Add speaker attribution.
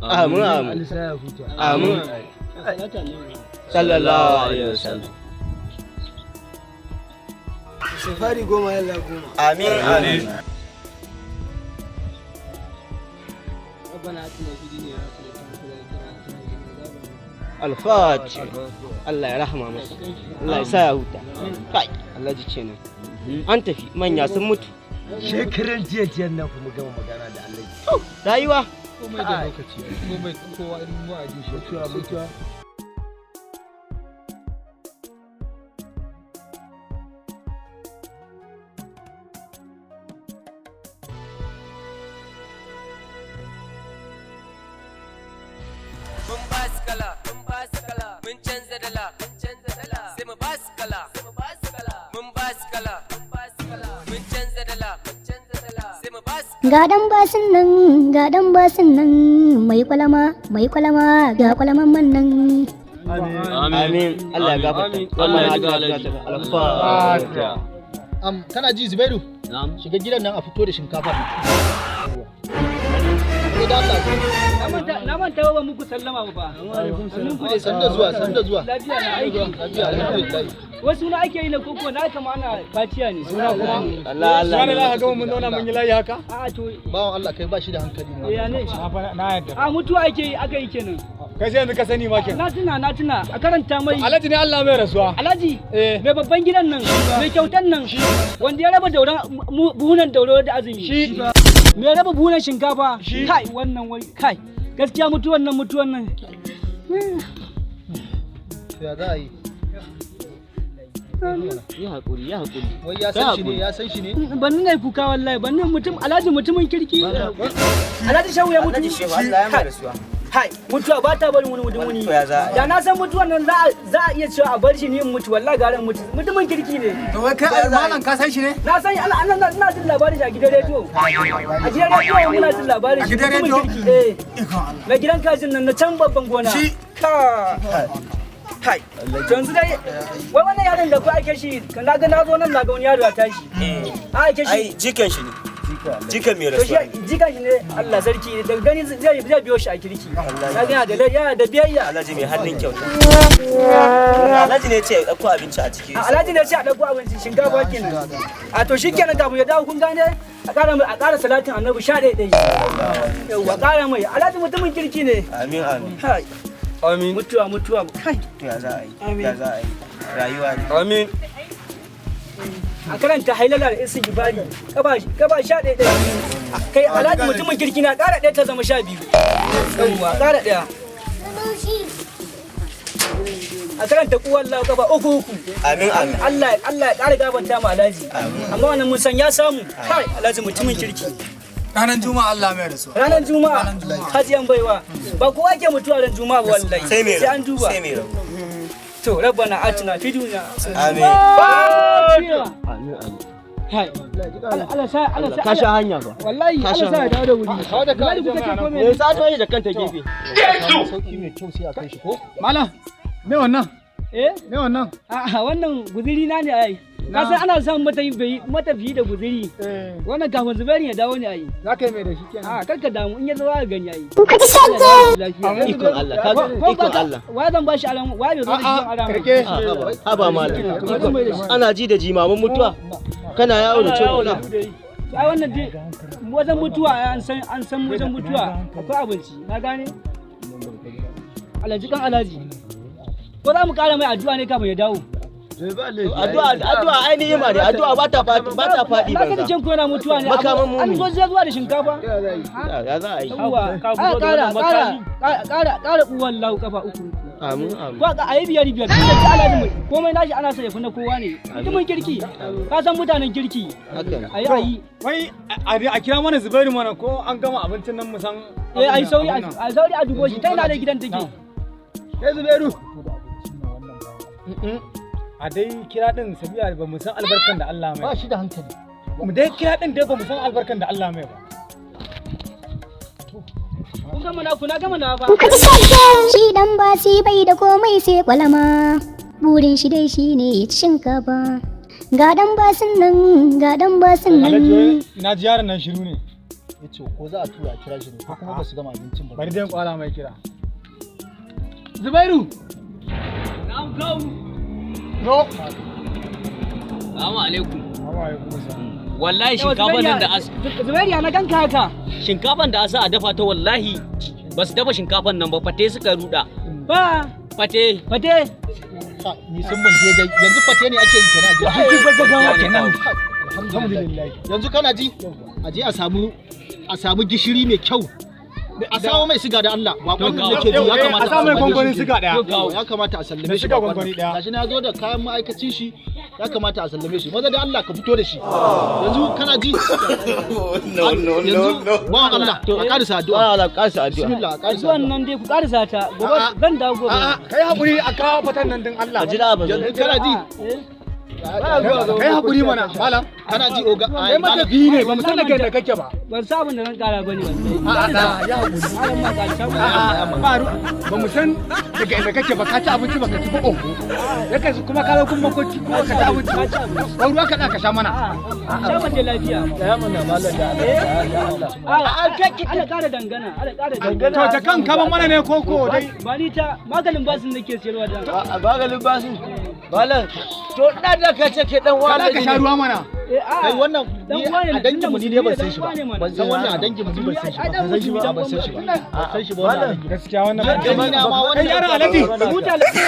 Speaker 1: Amin amin. Amin. Sallallahu alaihi wasallam.
Speaker 2: Safari 10 yalla 10.
Speaker 1: Amin amin.
Speaker 2: ربنا اتنا في الدنيا حسنة وفي الآخرة حسنة وقنا عذاب النار.
Speaker 1: Alfati. Allah ya rahama masa. Allah ya sa ya huta. Kai, Allah ji kenan. An tafi manya sun mutu.
Speaker 3: Shekaran jiya jiyan nan kuma gama magana da Allah.
Speaker 1: Rayuwa.
Speaker 2: Komai da lokaci, komai kowa in wa'adi shi
Speaker 3: Mutuwa mutuwa.
Speaker 4: Mun ba su kala, mun ba su kala, mun canza dala, mun canza dala, sai mu ba su kala, sai mu ba su kala, mun ba su kala, mun ba su kala, mun canza dala, mun canza dala, sai mu ba su
Speaker 5: Ga dan basin nan, ga dan basin nan, mai kwalama, mai kwalama, ga kwalaman man nan.
Speaker 1: Amin. Allah ya gafarta.
Speaker 4: Allah ya ji Alhaji.
Speaker 1: Alfatiha.
Speaker 2: Kana ji Zubairu? Shiga gidan nan a fito da shinkafa. Ko da Allah.
Speaker 6: Na manta ba muku sallama ba fa. Sannun ku dai.
Speaker 2: Sanda zuwa, sanda zuwa.
Speaker 6: Lafiya na aiki.
Speaker 2: Lafiya, alhamdulillah.
Speaker 6: Wasu suna ake yi na koko na kama ana faciya ne. Suna kuma.
Speaker 1: Allah Allah.
Speaker 7: Wani za ka gama mun zauna mun yi layi haka?
Speaker 6: A'a to
Speaker 2: Bawan Allah kai ba shi da hankali ma.
Speaker 6: ya ne.
Speaker 7: Na yadda.
Speaker 6: A mutuwa ake yi aka yi kenan.
Speaker 7: Kai sai yanzu ka sani ma kenan.
Speaker 6: Na tuna na tuna a karanta mai.
Speaker 7: Alhaji ne Allah mai rasuwa.
Speaker 6: Alhaji
Speaker 7: Eh.
Speaker 6: mai babban gidan nan mai kyautan nan wanda ya raba dauran buhunan dauro da azumi.
Speaker 7: Shi.
Speaker 6: Mai raba buhunan shinkafa.
Speaker 7: Shi.
Speaker 6: Kai wannan wai kai gaskiya mutuwan nan mutuwan nan.
Speaker 2: To ya za a yi?
Speaker 1: Ya hakuri, ya hakuri.
Speaker 2: Wai ya san shi ne, ya san shi ne?
Speaker 6: Ban nuna kuka wallahi ban nuna mutum Alhaji mutumin kirki. Alhaji Shehu ya mutu.
Speaker 1: Alhaji Shehu Allah ya mai rasuwa.
Speaker 6: Hai, mutuwa ba ta barin wani mutum wuni.
Speaker 1: To ya za a yi?
Speaker 6: Da na san mutuwan nan za a iya cewa a bar shi ni in mutu wallahi gara in mutu. Mutumin kirki ne.
Speaker 7: To wai kai malam ka san shi ne?
Speaker 6: Na san ana ana ina jin labarin shi a gidan rediyo. A gidan rediyo muna jin labarin shi.
Speaker 7: A gidan
Speaker 6: Mutumin
Speaker 7: rediyo?
Speaker 6: kirki eh. Na gidan kajin nan na can babban gona.
Speaker 7: Shi.
Speaker 6: Ka. Hai. To yanzu dai wai wannan yaron da ku ake shi na ga na zo nan na ga wani yaro ya tashi. A ake shi.
Speaker 1: Ai jikan shi ne. Jikan mai
Speaker 6: To shi
Speaker 1: rasuwa ne.
Speaker 6: jikan shi ne Allah sarki daga gani zai zai biyo shi a kirki. Na ga yana da yana da biyayya.
Speaker 1: Alhaji mai hannun kyauta. Alhaji ne ce ya ɗauko abinci a ciki.
Speaker 6: Alhaji ne ce a ɗauko abinci shinkafa kenan. A to shi kenan kafin ya dawo kun gane a ƙara mai a ƙara salatin annabi 11 ɗaya. Yawwa a ƙara mai Alhaji mutumin kirki ne.
Speaker 1: Amin amin.
Speaker 6: Hai.
Speaker 7: Amin.
Speaker 6: Mutuwa mutuwa kai
Speaker 1: To ya za a yi? Ya za a yi? Rayuwa ne.
Speaker 7: Amin.
Speaker 6: a karanta hailala da istighfari kaba kaba 11 ɗaya. Kai Alhaji mutumin kirki na ƙara ɗaya ta zama 12. Yawwa ƙara ɗaya. A karanta kuwallahu kafa 3 3.
Speaker 1: Amin amin.
Speaker 6: Allah Allah ya ƙara gafarta ma Alhaji. Amma wannan mun san ya samu. Kai Alhaji mutumin kirki.
Speaker 7: Ranar Juma'a Allah mai rasuwa.
Speaker 6: Ranar Juma'a hajiyan baiwa ba kowa ke mutuwa ran Juma'a ba wallahi.
Speaker 1: Sai mai
Speaker 6: Sai an duba.
Speaker 1: Sai mai rabo.
Speaker 6: To rabbana atina fid dunya.
Speaker 1: Amin.
Speaker 6: Amin
Speaker 1: amin.
Speaker 6: Hai. Allah sa Allah sa
Speaker 1: Ka sha hanya ba.
Speaker 6: Wallahi Allah sa ya dawo da wuri. Wallahi kuka ce ko me?
Speaker 1: Me yasa ta yi da kanta gefe?
Speaker 2: Sauki mai kyau sai a kai shi ko?
Speaker 7: Malam, me wannan?
Speaker 6: Eh?
Speaker 7: Me wannan?
Speaker 6: A'a wannan guziri na ne ai. Ka san ana son matafiyi da guziri.
Speaker 7: Eh,
Speaker 6: Wannan kafin Zubairu ya dawo ne ai.
Speaker 7: za ka yi mai da shi kenan.
Speaker 6: A kar ka damu in ya zo za ka gani ai. Lafiya.
Speaker 1: Ikon Allah, ka
Speaker 6: Ko
Speaker 1: ikon
Speaker 6: ba
Speaker 1: Allah.
Speaker 6: Wa zan bashi aran wa bai zo da shi
Speaker 7: A'a,
Speaker 6: aran.
Speaker 7: karke.
Speaker 1: Haba, haba malam. Ikon ana ji da jimamin mutuwa. Kana yawo da cokula.
Speaker 6: Ai wannan dai wajen mutuwa ai an san wajen mutuwa akwai abinci na gane. Alhaji kan Alhaji. Ko za mu kara mai addu'a ne kafin ya dawo?
Speaker 1: Addu'a addu'a ai ni'ima ne. Addu'a ba ta faɗi ba ta faɗi
Speaker 6: Na ga
Speaker 1: banza.
Speaker 6: jikin ku yana mutuwa ne.
Speaker 1: Makaman
Speaker 6: An
Speaker 1: mumi.
Speaker 6: zo zuwa da shinkafa.
Speaker 1: Ya za a yi?
Speaker 6: Yawwa. A kara kara kara kara uwan lau kafa 3.
Speaker 1: Amin amin.
Speaker 6: Ko a yi 5 5 tunda ci Alhaji mai komai nashi ana so ya fi na kowa ne. Mutumin kirki. Ka san mutanen kirki.
Speaker 1: Haka ne.
Speaker 6: Ayi ayi.
Speaker 7: Wai a kira mana Zubairu mana ko an gama abincin nan mu san.
Speaker 6: Eh ayi sauri a sauri a dubo shi ta ina da gidan take.
Speaker 7: Kai Zubairu. A dai kira din sabiya ba mu san albarkan da Allah mai.
Speaker 2: Ba shi da hankali.
Speaker 7: Mu dai kira din dai ba mu san albarkan da Allah mai ba.
Speaker 6: Kun gama na ku na gama na fa.
Speaker 5: Shi dan basi bai da komai sai kwalama, burin shi dai shi ne ya ci shinkafa. Ga dan basin nan, ga dan basin
Speaker 7: Alhaji
Speaker 5: nan.
Speaker 7: wai na ji yaron nan shiru ne.
Speaker 8: Ya ce ko za a tura a kira shi ne ko kuma ba su gama abincin ba.
Speaker 7: Bari dai in kwala mai kira. Zubairu!
Speaker 6: Na'am kawu.
Speaker 7: No.
Speaker 4: Assalamu alaikum.
Speaker 7: Assalamu alaikum salam.
Speaker 4: Wallahi shinkafan nan da as
Speaker 6: Zubairu ya na ganka haka.
Speaker 4: Shinkafan da asa a dafa ta, wallahi ba su dafa shinkafan nan ba, fate suka ruda.
Speaker 6: Ba.
Speaker 4: Fate.
Speaker 6: Fate.
Speaker 8: Ha, ni sun mun je dai yanzu fate ne ake yi kenan a gida.
Speaker 7: Abincin gaggawa kenan.
Speaker 8: Alhamdulillah. Yanzu kana ji? A je a samu gishiri mai kyau. A samu mai siga da Allah. Bakon nan nake ji ya kamata
Speaker 7: A sa mai
Speaker 8: sallame
Speaker 7: gwangwanin
Speaker 8: shi.
Speaker 7: siga ɗaya.
Speaker 8: Yawwa, ya kamata a sallame
Speaker 7: Da
Speaker 8: shi.
Speaker 7: siga
Speaker 8: Bakon
Speaker 7: gwangwani
Speaker 8: nan.
Speaker 7: ɗaya.
Speaker 8: Gashi na zo da kayan ma'aikacin shi, ya kamata a sallame shi. Maza da Allah ka fito da shi. Yanzu kana ji? No no no no. Bawan Allah, a karisa addu'a.
Speaker 1: Allah karisa addu'a.
Speaker 8: Bismillah, a karisa
Speaker 6: Zuwan
Speaker 8: addu'a.
Speaker 6: nan dai ku karisa ta. Gobe zan dawo gobe.
Speaker 7: A'a, kai hakuri a kawo fatan nan din Allah.
Speaker 1: A jira ba zo.
Speaker 8: Yanzu kana ji?
Speaker 7: Kai hakuri mana, malam.
Speaker 8: Kana ji oga?
Speaker 7: Kai matafiyi ne, ba mu san daga inda kake ba.
Speaker 6: Ban sa abin da zan kara bane wallahi.
Speaker 7: A'a, da, ya hakuri.
Speaker 6: Malam ma karisa.
Speaker 7: A'a, ba mu san daga inda kake ba, ka ci abinci ba ka ci ba oho. Ya kai kuma ka zo kun makoki ko ka ci abinci. Ko ruwa ka tsaya ka sha mana.
Speaker 6: Sha mace lafiya.
Speaker 1: Tsaya mana malam da Allah.
Speaker 6: Allah kara dangana, Allah kara dangana.
Speaker 7: To ta kan kama mana ne koko dai.
Speaker 6: Ba ni ta maganin basin nake sayarwa da.
Speaker 1: A maganin basu. Malam, to ina da ka ce ke dan
Speaker 7: Ka
Speaker 1: wani.
Speaker 7: ka sha ruwa mana.
Speaker 6: Eh, a
Speaker 8: Kai wannan
Speaker 6: dan
Speaker 8: ni
Speaker 6: uwa ne,
Speaker 8: a dangin mu ni dai ban san shi ba.
Speaker 6: dan uwa ne mana.
Speaker 8: Ban san wannan a dangin mu ni ban san shi ba. Ban san shi ba, ban san shi ba. Ban san shi ba wannan a dangin mu.
Speaker 7: Gaskiya wannan
Speaker 8: Gani na ma
Speaker 7: Kai
Speaker 8: wannan
Speaker 7: yaron Alhaji.
Speaker 6: Huta lafiya.